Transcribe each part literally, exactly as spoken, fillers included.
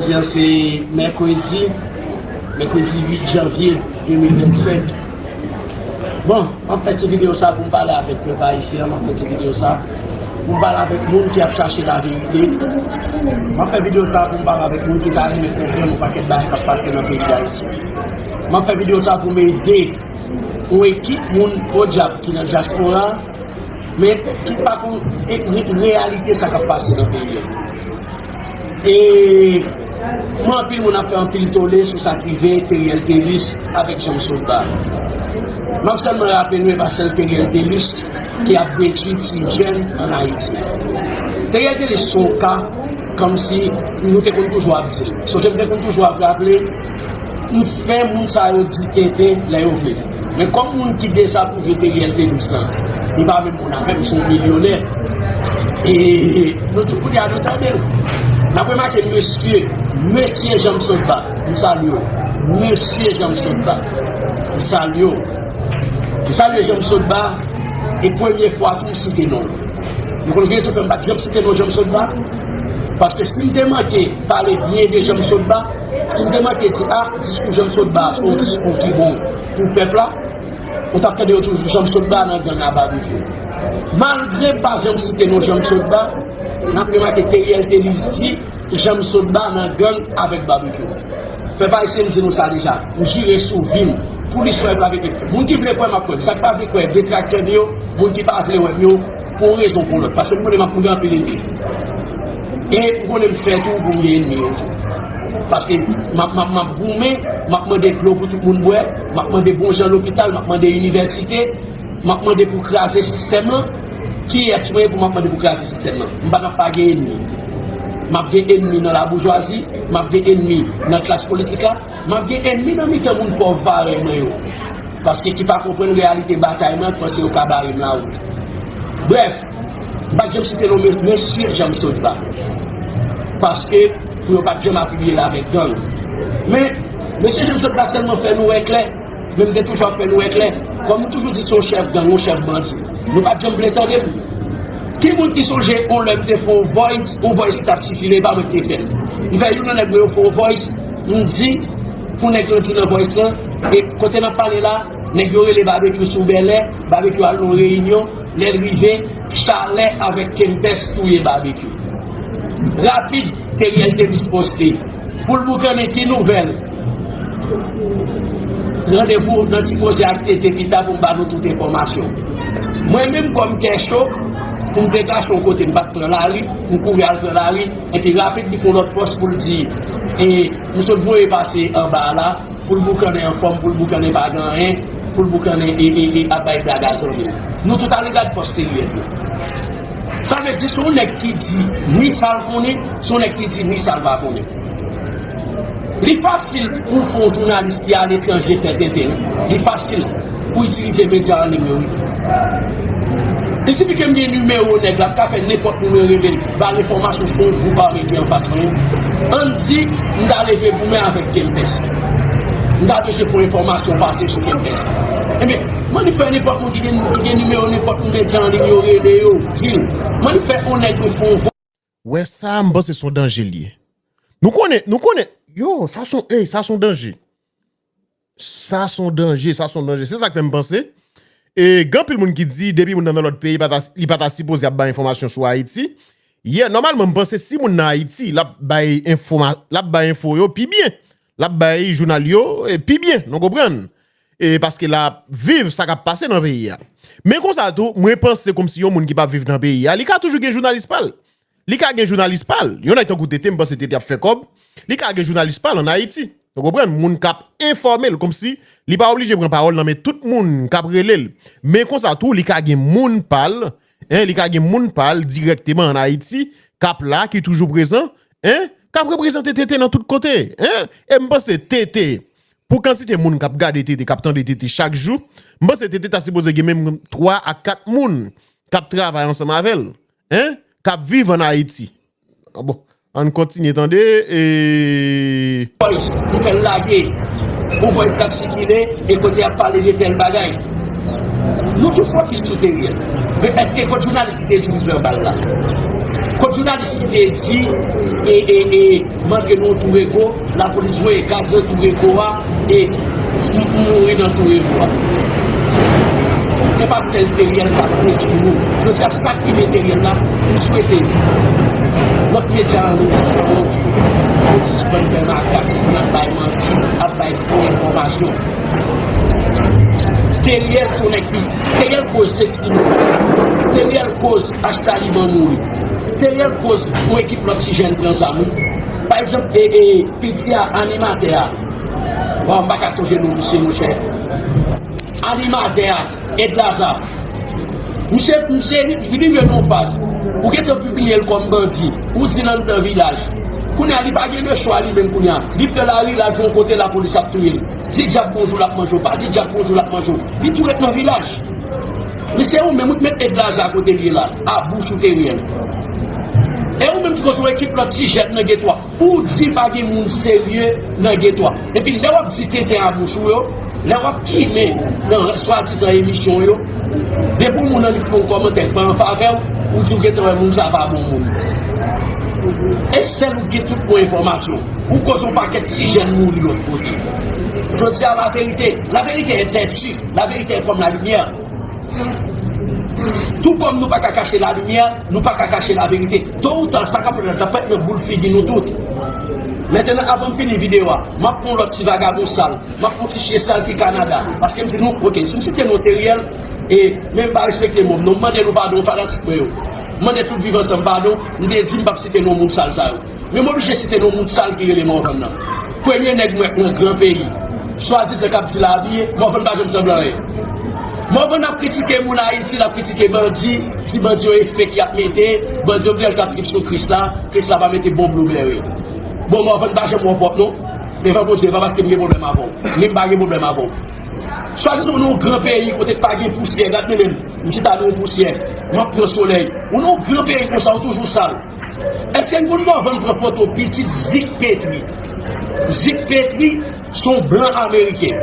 Jodi a se mèkredi, mèkredi uit janvye de mil vennsenk. Bon, m ap fè ti videyo sa pou m pale avèk pèp ayisyen an, m ap fè ti videyo sa pou m pale avèk moun ki ap chache laverite. M ap fè videyo sa pou m pale avèk moun ki ta renmen konprann yon pakèt bagay k ap pase nan peyi Dayiti. M ap fè videyo sa pou m ede yon ekip moun podyab ki nan dyaspora, men ki pa konn e, re, reyalite sa k ap pase nan peyi a. E mwen, anpil moun ap fè anpil tole sou sa k rive Theriel Thelus avèk Jean Sotba. M ap sèlman raple nou, e pa sèl Theriel Thelus ki ap detwi ti jèn ann Ayiti. Theriel Thelus se yon ka kòmsi nou te konn toujou ap di l. Sonje m te konn toujou ap raple, m fè moun sa yo di tenten lè yo vle. Men kòm moun ki dezapwouve Theriel Thelus lan, li pa menm moun avè m, se yon milyonè. E nou tout kounye a nou tande l. N ap remake mesye, mesye Jean Sotba, m salye w. Mesye Jean Sotba, m salye w. M salye Jean Sotba, e premye fwa tou m site non l. Nou konn ki rezon fè m pa t janm site non Jean Sotba? Paske si m te manke pale byen de Jean Sotba, si m te manke di, a, diskou Jean Sotba se yon diskou ki bon pou pèp la, ou t ap tande yo toujou Jean Sotba nan gang a Babekyou. Malgre m pa janm site non Jean Sotba, n ap remake Theriel Thelus di Jean Sotba nan gang avèk Babekyou. Pèp ayisyen, m di nou sa deja. M jire sou vi m, pou listwa e pou laverite. Moun ki vle kwè, m ap kwè. Sa k pa vle kwè, detraktè m yo, moun ki pa vle wè m yo, pou yon rezon pou yon lòt. Paske m konnen m ap mouri anpil enmi. E m konnen m fè tou pou m gen enmi yo tou. Paske m ap, m ap, m ap goumen, m ap mande dlo pou tout moun bwè, m ap mande bon jan lopital, m ap mande inivèsite, m ap mande pou kraze sistèm lan. Kiyès mwen ye pou m ap mande pou kraze sistèm lan? M pa t ap pa gen enmi. M ap gen enmi nan laboujwazi, m ap gen enmi nan klas politik la, m ap gen enmi nan mitan moun pòv parèy mwen yo. Paske ki pa konprann reyalite batay mwen, panse yo ka bare m lawout. Brèf, m pa t janm site non men-, mesye Jean Sotba. Paske pou yo pa t janm atribiye l avèk gang. Men, mesye Jean Sotba sèlman fè nou wè klè. Men m te toujou ap fè nou wè klè. Kòm m toujou di se yon chèf gang, yon chèf bandi. Nou pa t janm vle tande m. Ki moun ki sonje yon lè m te fè yon voice, yon voice ki t ap sikile, e pa mwen ki te fè l. M fè youn nan nèg mwen yo fè yon voice, m di pou nèg yo di nan voice lan, e kote n ap pale la, nèg yo rele Babekyou sou bèlè, Babekyou al nan yon reyinyon, lè l rive, chalè avèk Kempès touye Babekyou. Rapid, Theriel Thelus poste. Pou l boukannen ki nouvèl? Randevou nan Ti Koze ak Tete pita pou m ba nou tout enfòmasyon. Mwen menm kòm kè cho, pou m te kache yon kote, m pa t pran lari, m kouri al pran lari, epi rapid li fè yon lòt pòs pou l di, e, m sot voye pase anba a la, pou l boukannen anfòm, pou l boukannen pa gen anyen, pou l boukannen e, e, e, ap bay blag a zanmi l. Nou tout ale gad pòs Theriel yo. Sa vle di, se yon nèg ki di ni sa l konnen, se yon nèg ki di ni sa l pa konnen. Li fasil pou w fè yon jounalis ki aletranje fè tenten, wi. Li fasil pou itilize medya an liy yo, wi. Li sifi ke m gen nimewo nèg la, m ka fè nenpòt moun rele l, ba l enfòmasyon sou yon gwoup ame ki anfas mwen. Ann di, m ta leve goumen avèk Kempès. M ta bezwen pran enfòmasyon pase sou Kempès. Ebyen, mande fè nenpòt moun ki gen, ki gen nimewo nenpòt moun medya an liy yo rele yo, di l. Mande fè yon nèg mwen fè yon vwa. Wè sa, m panse se yon danje l ye. Nou konnen, nou konnen, yo, sa se yon, ey, sa se yon danje. Sa se yon danje, sa se yon danje. Se sa k fè m panse. E gen anpil moun ki di, depi moun nan nan lòt peyi, li pa ta, li pa ta sipoze ap bay enfòmasyon sou Ayiti. Yè, nòmalman, m panse si moun nan Ayiti, l ap bay enfòma-, l ap bay enfo yo pi byen. L ap bay jounal yo, e, pi byen, nou konprann? E paske l ap viv sa k ap pase nan peyi a. Men konsa tou, mwen panse kòmsi yon moun ki pa viv nan peyi a, li ka toujou gen jounalis pa l. Li ka gen jounalis pa l. Yon nèg tankou Tete, m panse Tete ap fè kòb. Li ka gen jounalis pa l ann Ayiti. Ou konprann? Moun k ap enfòme l, kòmsi li pa oblije pran pawòl nan men tout moun k ap rele l. Men konsa tou, li ka gen moun pa l, en, li ka gen moun pa l dirèkteman ann Ayiti, k ap la, ki toujou prezan, en, k ap reprezante Tete nan tout kote, en. E m panse Tete, pou kantite moun k ap gade Tete, k ap tande Tete chak jou, m panse Tete ta sipoze gen menm twa a kat moun k ap travay ansanm avè l, en, k ap viv ann Ayiti. Ah, bon, ann kontinye tande, e. Voice, nou fè l lage. Yon voice k ap sikile, e kote y ap pale de tèl bagay. Nou tout fokis sou Teriel. Men èske kot jounalis ki te di ou pran bal la? Kot jounalis ki te di e, e, e, m antre nan Tourego, lapolis voye gaz nan Tourego a, e m, m mouri nan Tourego a? Se pa sèl Teriel k ap detwi nou. Jodi a, sa k rive Teriel la, m swete lòt medya an rejisyon yo, yo sispann fè makak, sispann ap bay manti, ap bay fo enfòmasyon. Teriel se yon nèg ki, Teriel koz Sexy mouri. Teriel koz H Taliban mouri. Teriel koz yon ekip lòt ti jèn pran zam, wi. Pa egzanp, e, e, piti a, animatè a. Bon, m pa ka sonje non misye, monchè. Animatè a, Edlaza. Misye, misye, li rive nan yon faz. Ou gentan pibliye l kòm bandi. Ou di l anndan vilaj. Kounye a, li pa gen de chwa, li menm kounye a. Li pran lari, l al jwenn yon kote lapolis ap touye l. Di dyab bonjou, l ap manje w. Pa di dyab bonjou, l ap manje w. Li tou ret nan vilaj. Men se ou menm, ou t met Edlaza kote l ye la, a bouch ou te ryen l. E ou menm ki koz yon ekip lòt ti jèn nan geto a. Ou di pa gen moun serye nan geto a. Epi lè w ap di tenten a bouch ou yo, lè w ap kimen nan swadizan emisyon yo, depi yon moun annik fè yon kòmantè k pa an favè w, ou di w gentan wè moun sa pa bon moun. E sèl ou gen tout bon enfòmasyon. Ou koz yon pakèt ti jèn mouri lòt kote. Jodi a, la vérité, la vérité est têtue, la vérité est comme la lumière. Tou kòm nou pa ka kache lalimyè, nou pa ka kache laverite. To ou ta, sa k ap fèt la, t ap fèt nan boul figi nou tout. Mentnan, avan m fini videyo a, m ap pran lòt ti vagabon sal, m ap pran ti chen sal ki Kanada. Paske m di nou, oke, si m site non Teriel, e, men m pa respekte mòn, non, m mande nou padon, fanatik mwen yo. M mande tout Viv Ansanm padon, m te di m p ap site non moun sal sa yo. Men m oblije site non moun sal ki rele Morvan nan. Premye nèg m wè k nan gran peyi. Swadizan k ap di l abiye, Morvan pa janm sanble anyen. Morvan ap kritike moun Ayiti, l ap kritike bandi, di bandi yo e fake y ap mete, bandi yo vle al k ap trip sou Krisla, Krisla pa mete bon blueberry. Bon, Morvan pa janm wè w pwòp non. Devan Bondye, e pa paske m gen pwoblèm avè w. Men m pa gen pwoblèm avè w. Swadizan ou nan yon gran peyi kote k pa gen pousyè, gad men menm. M chita nan yon pousyè, m ap pran solèy. Ou nan yon gran peyi konsa, ou toujou sal. Èske n konn Morvan pran foto pitit Zik Petri? Zik Petri se yon blan ameriken.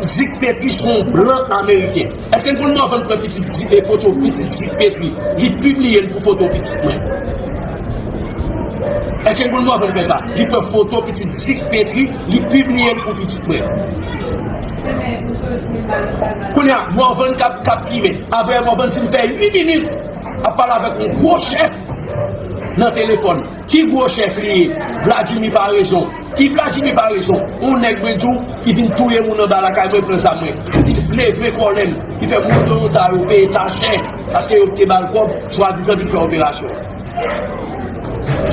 Zik Petri se yon blan ameriken. Èske n konn Morvan pran pitit Zik, e foto pitit Zik Petri? Li pibliye l pou foto pitit mwen. Èske n konn Morvan fè sa? Li pran foto pitit Zik Petri, li pibliye l pou pitit mwen. Kounye a, Morvan k ap, k ap filme. Apre Morvan fin fè uit minit ap pale avèk yon gwo chèf nan telefòn. Ki gwo chèf li ye? Vladimir Paraison. Ki Vladimir Paraison? Yon nèg mwen di w ki vin touye moun anba lakay mwen, pran zam mwen. Li leve kòlè m, ki fè moun Toyota yo peye sa chè, paske yo te ba l kòb, swadizan vin fè operasyon.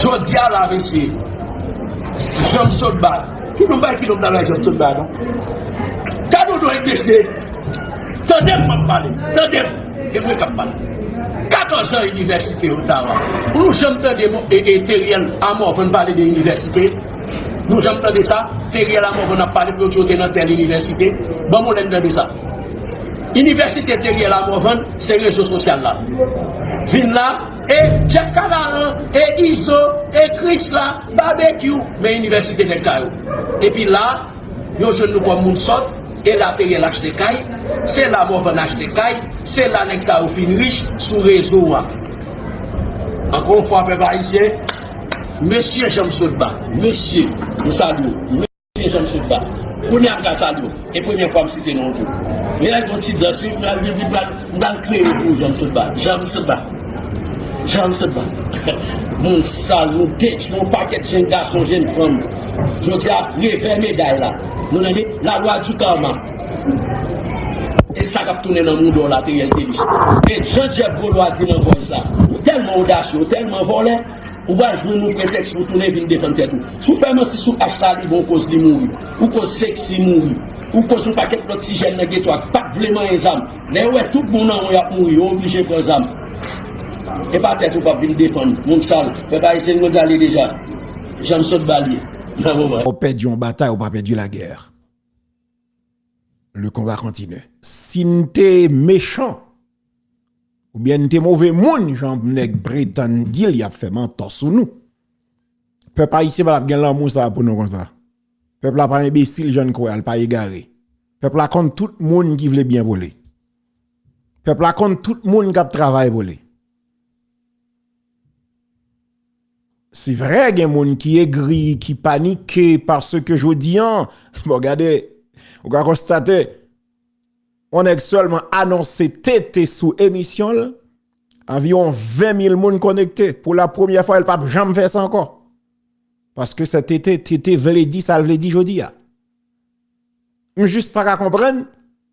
Jodi a la, mesye, Janm Sotba. Ki non bay, ki non bay Janm Sotba, non? Gade yon nèg, mesye. Tande m, m ap pale. Tande m. E mwen k ap pale. Katòz an inivèsite Ottawa. Pou nou janm tande mo, e, e, Teriel a Morvan pale de inivèsite? Nou janm tande sa? Teriel a Morvan ap pale pou yo di yo te nan tèl inivèsite? Ban m yon lè n tande sa. Inivèsite Teriel a Morvan, se rezo sosyal la. Vin la, e Jeff Canaran, e Izo, e Krisla, Babekyou, men inivèsite nèg sa yo. Epi la, yo jwenn nou kòm moun sòt, e la Teriel achte kay, se la Morvan achte kay, se la nèg sa yo fin rich sou rezo a. Ankò yon fwa, pèp ayisyen, mesye Janm Sotba, mesye, nou salye w. Mesye Janm Sotba. Kounye a m ka salye w. E premye fwa m site non w tou. Men lè gon ti dans, wi, m pral, m pral, m pral kreye pou ou, Janm Sotba. Janm Sotba. Janm Sotba. Moun sal, nou detwi yon pakèt jenn gason, jenn fanm. Jodi a, revè meday la. Nou nan de la loi du karma. E sa k ap tounen nan mouda w la, Teriel Thelus. E jan Jeff Gaulois di nan Voice la, ou tèlman odasye, ou tèlman vòlè, ou pral jwenn yon pretèks pou tounen vin defann tèt ou. Si w fè manti sou H Taliban, ou koz li mouri. Ou koz Sexy mouri. Ou koz yon pakèt lòt ti jèn nan geto a k pa t vle manyen zam. Lè yo wè tout moun anwo y ap mouri, yo oblije pran zam. E pa tèt ou p ap vin defann, moun sal. Pèp ayisyen, nou di ale deja. Janm Sotba li ye. Nan moman. Ou pèdi yon batay, ou pa pèdi lagè. Le combat continue. Si n te mechan, oubyen n te move moun, jan nèg pretann di l, y ap fè mantò sou nou. Pèp ayisyen pa t ap gen lanmou sa a pou nou konsa. Pèp la pa enbesil jan n kwè a, l pa egare. Pèp la konn tout moun ki vle byen pou li. Pèp la konn tout moun k ap travay pou li. Se vre, gen moun ki egri, ki panike, paske jodi an, bon, gade, ou ka konstate, yon nèg sèlman anonse T T sou emisyon l, anviwon ven mil moun konekte. Pou la premyè fwa, l p ap janm fè sa ankò. Paske se T T, T T vle di sa l vle di jodi a. M jis pa ka konprann,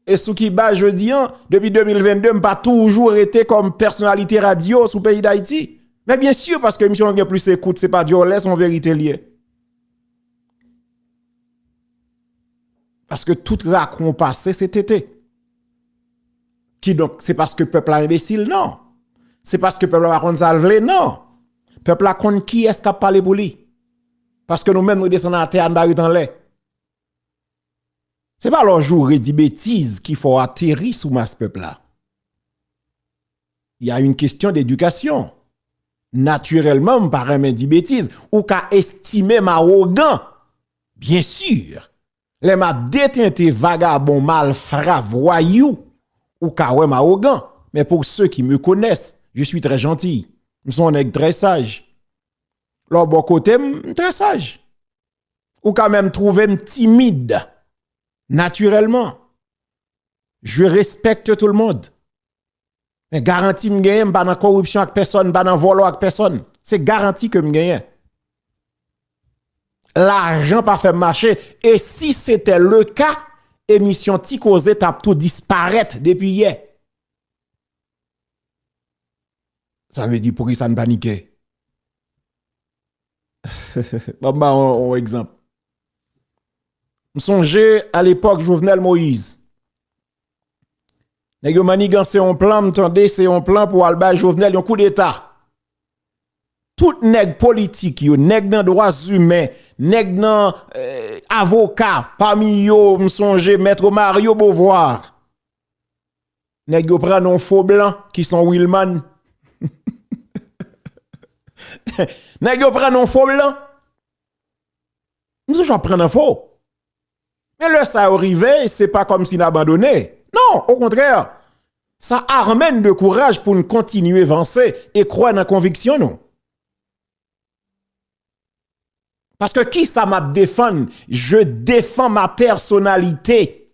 e sou ki baz jodi an, depi de mil vennde, m pa toujou rete kòm pèsonalite radyo sou peyi Dayiti. Men byen si, paske emisyon an gen plis ekout, se pa dyòlè, se yon verite l ye. Paske tout rakon pase, se T T. Kidonk, se paske pèp la enbesil? Non. Se paske pèp la pa konn sa l vle? Non. Pèp la konn kiyès k ap pale pou li. Paske nou menm, nou desann atè a, n pa ret anlè. Se pa lè w joure, di betiz ki fè w ateri sou mas pèp la. Il y a une question d'éducation. Natirèlman, m pa renmen di betiz. Ou ka estime m awogan. Byen si. Lè m ap detente vagabon, malfra, vwayou, ou ka wè m awogan. Men pour ceux qui me connaissent, je suis très gentil. M se yon nèg trè saj. Lè w bò kote m, m trè saj. Ou ka menm twouve m timid. Natirèlman. Je respecte tout le monde. Men garanti m genyen, m pa nan koripsyon ak pèsonn, m pa nan vòlò ak pèsonn. Se garanti ke m genyen. Lajan pa fè m mache. E si se te le ka, emisyon Ti Koze t ap tou disparèt depi yè. Sa vle di, poukisa n panike? Ban m ba yon, yon egzanp. M sonje alepòk Jovenel Moïse. Nèg yo manniganse yon plan, m tande se yon plan pou al bay Jovenel yon koudeta. Tout nèg politik yo, nèg nan dwa imen, nèg nan, eh, avoka, pami yo, m sonje Mèt Mario Beauvoir. Nèg yo pran nan yon fo blan ki se yon Wilman. Nèg yo pran nan yon fo blan. Nou toujou ap pran nan fo. Men lè sa yo rive, se pa kòmsi n abandone. Non, okontrè. Sa arme n de kouraj pou n kontinye vanse e kwè nan konviksyon nou. Paske kisa m ap defann? Je défends ma personnalité.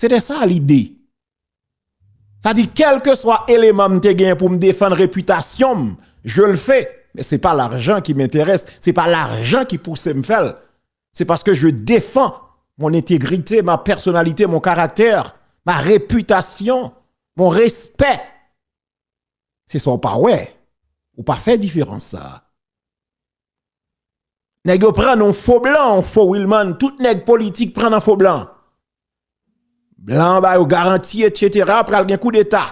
Se te sa lide. Sa di, kèlkeswa eleman m te genyen pou m defann repitasyon m, je le fais. Men se pa lajan ki m enterese, se pa lajan ki pouse m fè l. C'est parce que je défends mon intégrité, ma personnalité, mon caractère, ma réputation, mon respect. Se sa w pa wè. Ou pa fè diferans sa a. Nèg yo pran nan yon fo blan, yon fo Wilman, tout nèg politik pran nan fo blan. Blan an ba yo garanti, etsetera, pral gen koudeta.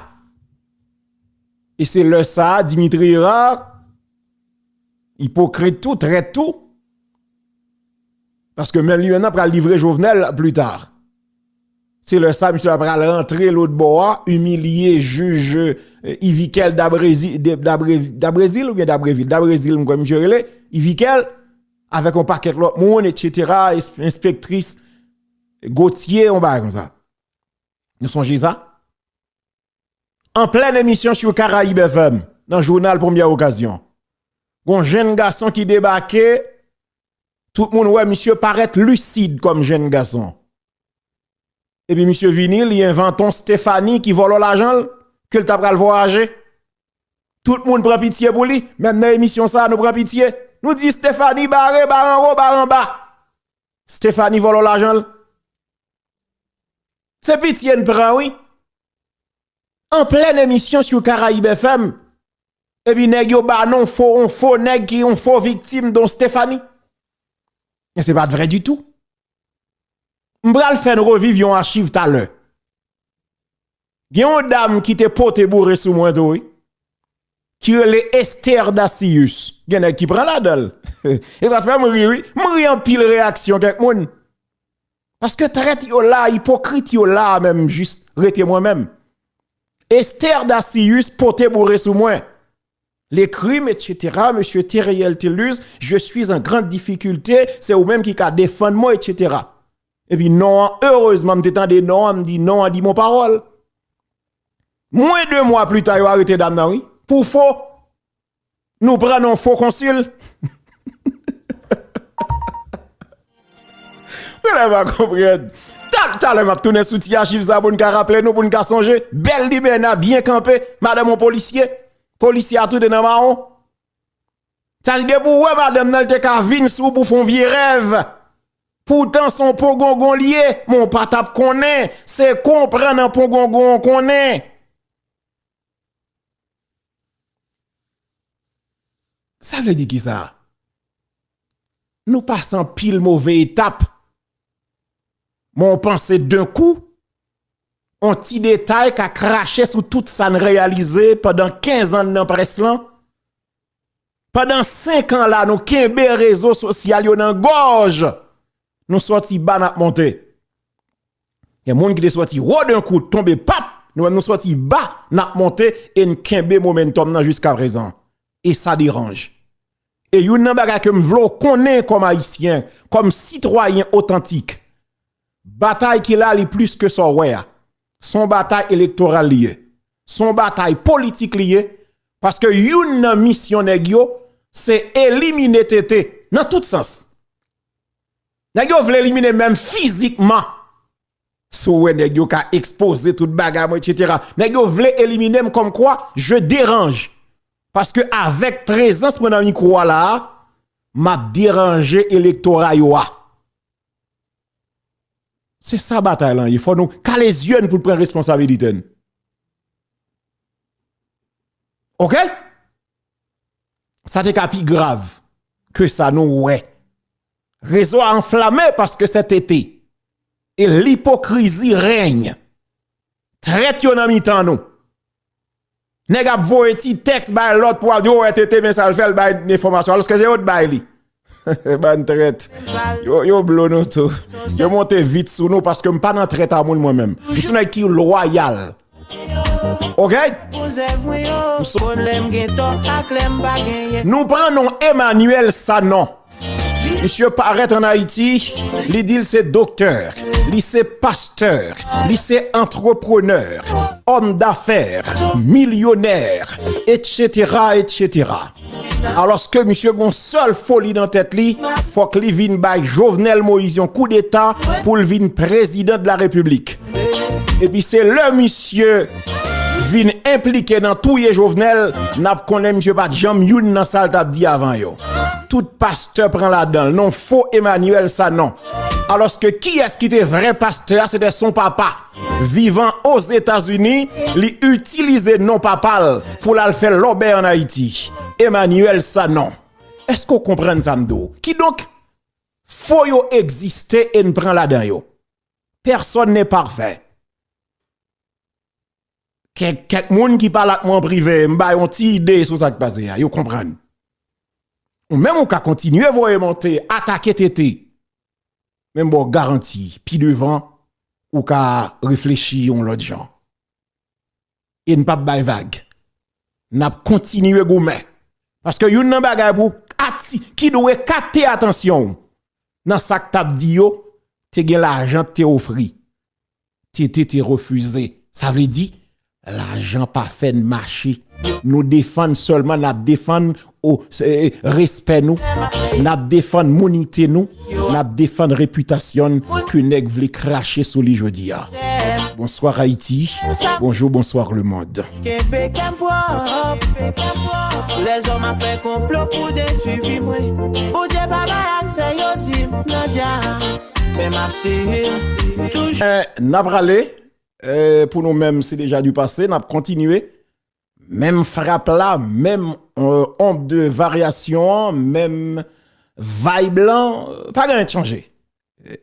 E se lè sa a, Dimitri Hérard, ipokrit tou, trèt tou, paske menm li menm nan pral livre Jovenel pli ta. Se lè sa, misye la pral rantre lòt bò a, imilye jij, eh, Yvikel Dabrezi-, de-, Dabre-, Dabrezil oubyen Dabrevil? Dabrezil, m kwè misye rele, Yvikel, avèk yon pakèt lòt moun, etsetera, ins-, enspektris Gauthier, yon bagay konsa. Nou sonje sa? An plèn emisyon sou Caraïbes F M, nan jounal Première Occasion, gon jenn gason ki debake, tout moun wè misye parèt lisid kòm jenn gason. Epi misye vini, li envante yon Stéphanie ki vòlò lajan l, ke l ta pral vwayaje. Tout moun pran pitye pou li, menm nan emisyon sa a, nou pran pitye. Nou di, Stéphanie bare, bare anwo, bare anba. Stéphanie vòlò lajan l. Se pitye n pran, wi. An plèn emisyon sou Caraïbes F M, epi nèg yo ba non fo, on fo nèg ki on fo viktim don Stéphanie. Men se pa t vrè ditou. M pral fè n reviv yon achiv talè. Gen yon dam ki te pote boure sou mwen tou, wi. Ki rele Esther Dacius. Gen nèg ki pran ladan l. E sa fè m ri, wi. M ri anpil reyaksyon kèk moun. Paske trèt yo la, ipokrit yo la, menm jis rete mwen menm. Esther Dacius pote boure sou mwen. Les crimes, etsetera, Monsieur Thériel Thelus, je suis en grande difficulté, se ou menm ki ka defann mwen, etsetera. Epi non an, erezman, m te tande non an, m di non an di mon pawòl. Mwen de mwa pli ta, yo arete dam nan, wi. Pou fo. Nou pran yon fo konsil. Mwen pa konprann. Talè m ap tounen sou ti achiv sa pou n ka raple nou, pou n ka sonje. Bèl Libèna byen kanpe. Madanm yon polisye. Polisye a tou de nan mawon. Sa di depi w wè madanm nan, l te ka vin sou ou pou fè yon vye rèv. Poutan se yon pongongon li ye, men w pa t ap konnen. Se konprann an pongongon w konnen. Sa vle di kisa? Nou pase anpil move etap. Men w panse de kou, yon ti detay ka krache sou tout sa n reyalize pandan kenz an nan près lan. Pandan senk an la, nou kenbe rezo sosyal yo nan gòj. Nou sòti ba, n ap monte. Gen moun ki te sòti wo de kou, tonbe pap, nou menm nou sòti ba, n ap monte e n kenbe momentum nan jiska prezan. E sa deranje. E youn nan bagay ke m vle w konnen kòm Ayisyen, kòm sitwayen otantik, batay ki la, li plis ke sa w wè a. Se yon batay elektoral li ye. Se yon batay politik li ye, paske youn nan misyon nèg yo, se elimine T T nan tout sans. Nèg yo vle elimine m menm fizikman. Si w wè nèg yo ka ekspoze tout bagay mwen, etsetera. Nèg yo vle elimine m kòmkwa je dérange. Paske avèk prezans mwen nan mikwo a la a, m ap deranje elektora yo a. Se sa batay lan ye. Fò nou kale zye n pou n pran responsabilite n. Oke? Sa te ka pi grav ke sa nou wè. Rezo a anflame paske sèt ete. E lipokrizi règne. Trèt yo nan mitan nou. Nèg ap voye ti tèks bay lòt pou ap di, "O, R T T, men sa l fè, l bay enfòmasyon." Alòske se yo t bay li. Bann trèt. Yo, yo blo nou tou. Yo monte vit sou nou paske m pa nan trèt a moun mwen menm. M se yon nèg ki lwayal. Oke? M se Nou pran non Emmanuel Sanon. Misye parèt ann Ayiti, li di l se doktè, li se pastè, li se antreprenè, òm dafè, milyonè, etsetera, etsetera. Alòske misye gon sèl foli nan tèt li, fòk li vin bay Jovenel Moïse yon koudeta pou l vin prezidan de la repiblik. Epi se lè misye vin enplike nan touye Jovenel, n ap konnen misye pa t janm youn nan sa l t ap di avan yo. Tout pastè pran ladan l, non fo Emmanuel Sanon. Alòske kiyès ki te vrè pastè a, se te son papa. Vivan Ozetazini, li itilize non papa l pou l al fè lòbèy ann Ayiti. Emmanuel Sanon. Èske w konprann sa m di w? Kidonk, fo yo egziste e n pran ladan yo. Personne n'est parfait. Kèk, kèk moun ki pale ak mwen an prive, m ba yo yon ti ide sou sa k pase a, yo konprann. Ou menm ou ka kontinye voye monte, atake T T. Men m ba w garanti, pi devan, ou ka reflechi yon lòt jan. E n p ap bay vag. N ap kontinye goumen. Paske youn nan bagay pou ati, ki dwe kapte atansyon w nan sa k t ap di yo, te gen lajan k te ofri. T T te refize. Sa vle di, lajan pa fè n mache. Nou defann sèlman, n ap defann o, se, respè nou, n ap defann mounite nou, n ap defann repitasyon n ke nèg vle krache sou li jodi a. Bonsoir Haïti, bonjour, bonsoir le monde. Kenbe kè m pwòp. Lèzòm ap fè konplo pou detwi vi mwen. Bondye pa bay aksè, yo di m nan djab. Men m ap siy toujou. Eh, n ap rale, eh, pou nou menm, se deja du passé, n ap kontinye. Menm frap la, menm, euh, onb de varyasyon an, menm vibe lan, pa gen anyen k chanje.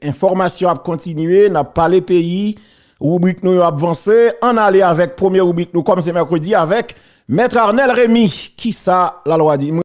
Enfòmasyon ap kontinye, n ap pale peyi, ribrik nou yo ap vanse. Ann ale avèk premye ribrik nou, kòm se mèkredi, avèk Mèt Arnel Remy. Kisa lalwa di?